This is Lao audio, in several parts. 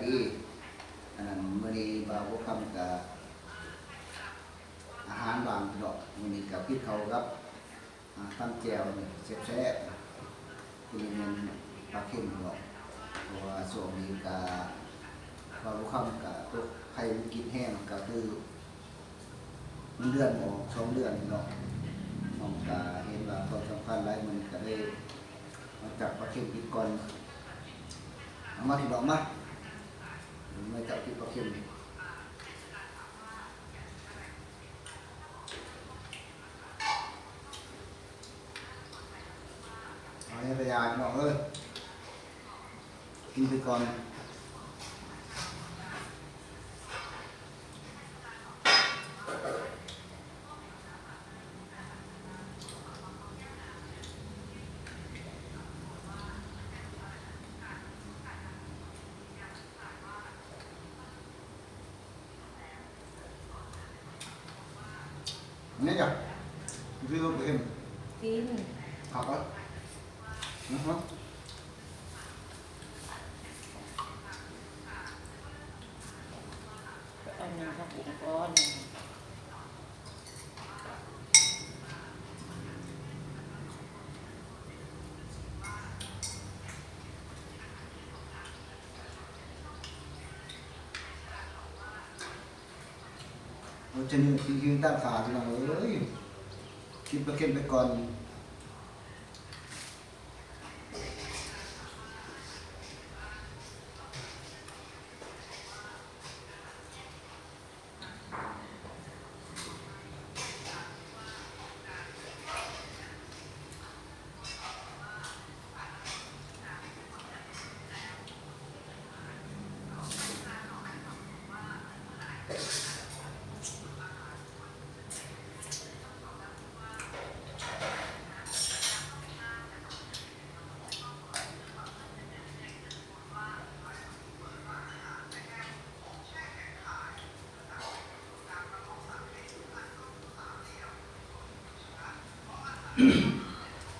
ດີ ອັນນັ້ນ ມື້ນີ້ບ່າວບົວຄຳກະ ອາຫານວ່າງພີ່ນ້ອງ ມື້ນີ້ກະກິນເຂົ້າກັບ ອາ ຕຳແຈ່ວນີ້ແຊບໆ ຄືແມ່ນປາເຄັມພີ່ນ້ອງ ເພາະວ່າຊ່ວງນີ້ກະ ບ່າວບົວຄຳກະຕົກໄຄວິກິດແຮງ ກະຄື ເງິນເດືອນບໍ່ອອກສອງເດືອນພີ່ນ້ອງ ນ້ອງກະເຫັນວ່າຄວາມສຳຄັນຫຼາຍ ມື້ນີ້ກະເລີຍມາຈັບປາເຄັມກິນກ່ອນ ເອົາມາພີ່ນ້ອງມາ ມາຈັບກິນປາເຄັມ ເອົາໃຫ້ກະຢາພີ່ນ້ອງເອີຍ ກິນໄປກ່ອນ. ອັນນີ້ຈ້ະ ຄືບໍ່ເຫັນ ກິນ ຄັກເອີຍ ອືຮຶ. ອັນນີ້ຜັກບຸ້ງກ່ອນ ໂອ້ ຈະນີ້ຄືຕັ້ງຂາພີ່ນ້ອງເອີຍ ກິນປາເຄັມໄປກ່ອນ.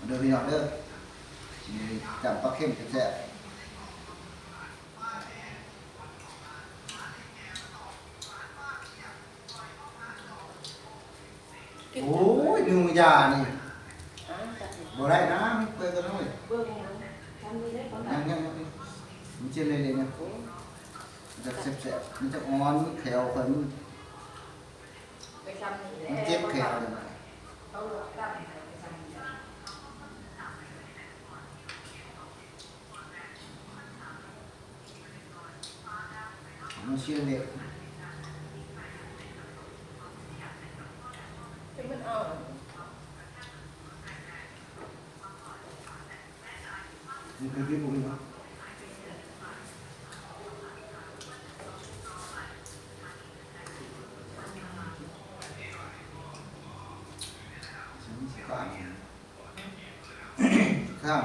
ເດີພີ່ນ້ອງເດີ ນີ້ ຈ້ຳປາເຄັມແຊບໆ. ໂອ້ຍ ໜູຢານີ້ ບໍ່ໄດ້ນະ ມັນເປື່ອຍກັນເລີຍ ຍັງໆ ມັນຊິເລະໆ ມັນຈະແຊບໆ ມັນຈະອ່ອນ ແຂວຂ້ອຍມັນ ມັນເຈັບແຂວນີ້. ມັນຊິເລະ ມັນຄືທີ່ບໍ່ມີເນາະ ຂ້າງ ຂ້າງ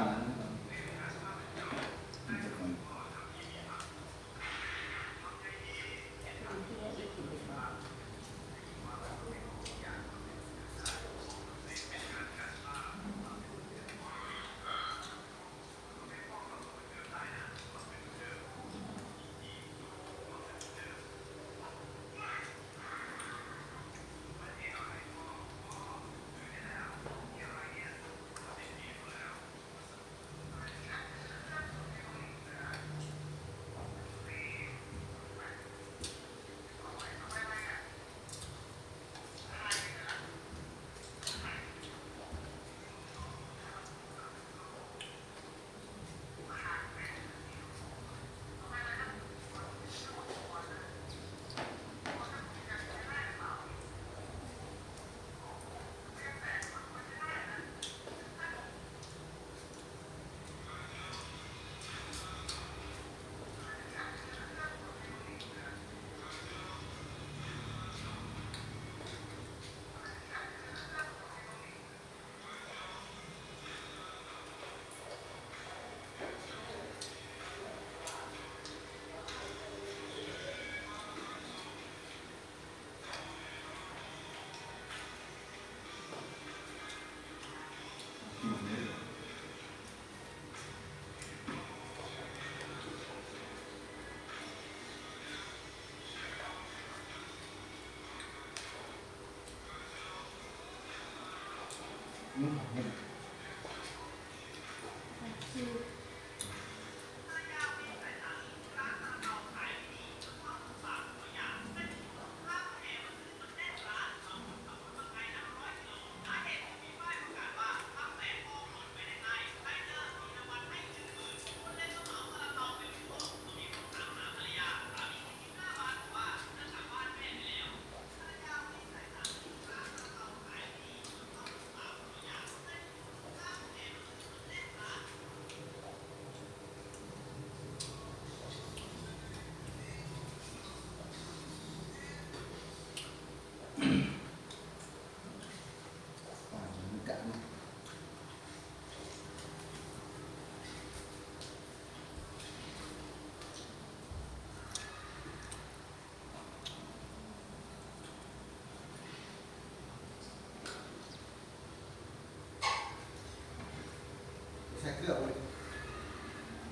ໃສ່ເກືອບໍ່ນີ້?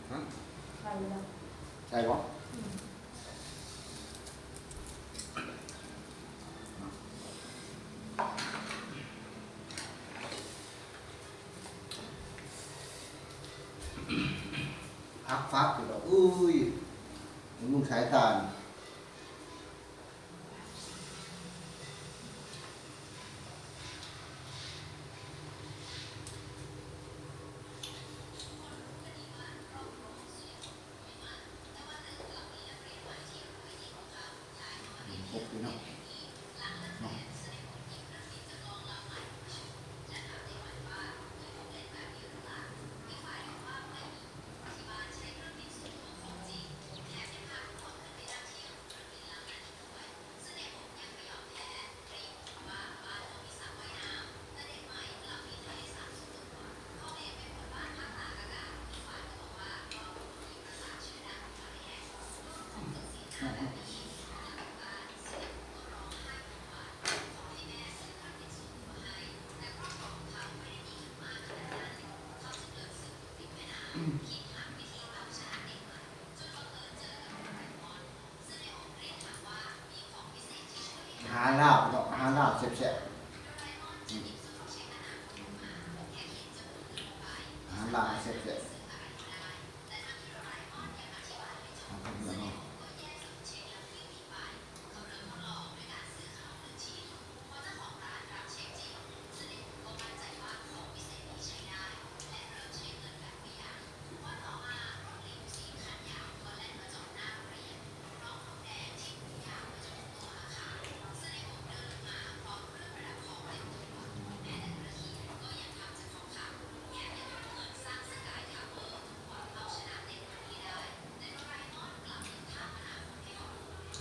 ຮະ? ໃສ່ຢູ່ແລ້ວ. ໃສ່ບໍ່? ອືມ. ພັກໆຢູ່ດອກ ອຸ້ຍ ບຳລຸງສາຍຕານີ້. ຄົບຢູ່ເນາະ ເນາະ. ອາຫານລາວເນາະ ອາຫານລາວແຊບໆ ອືມ ອາຫານລາວແຊບໆ ອືມ ເອົາເຂົ້າເມືອງເຮົາ.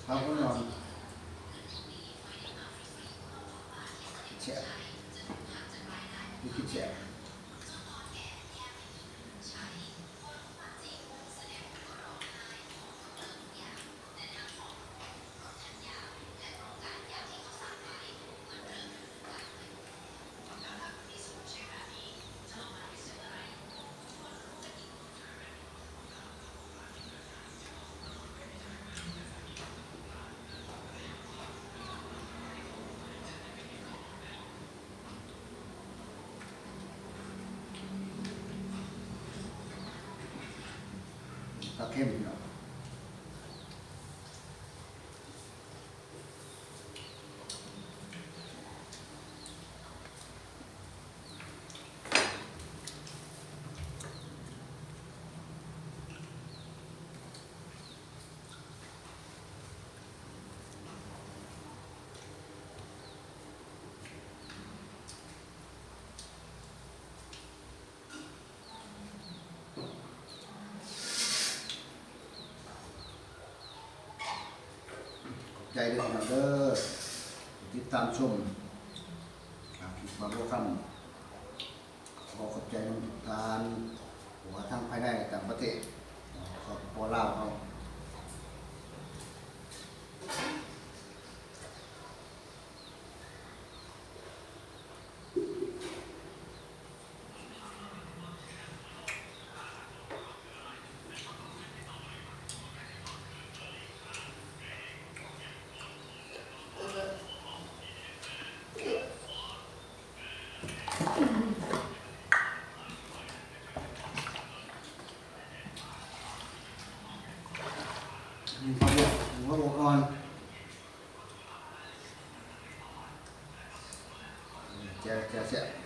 ເອົາເອົາ ແຊບ ກິນແຊບ.ຂອບໃຈເດີພີ່ນ້ອງເດີ ທີ່ຕິດຕາມຊົມຄລິບບ່າວບົວຄຳ. ຂໍຂອບໃຈນຳທຸກທ່ານ ບໍ່ວ່າທັງພາຍໃນ ແລະ ຕ່າງປະເທດ ສປປ ລາວເຮົາ. ເອີ ແຊບໆ.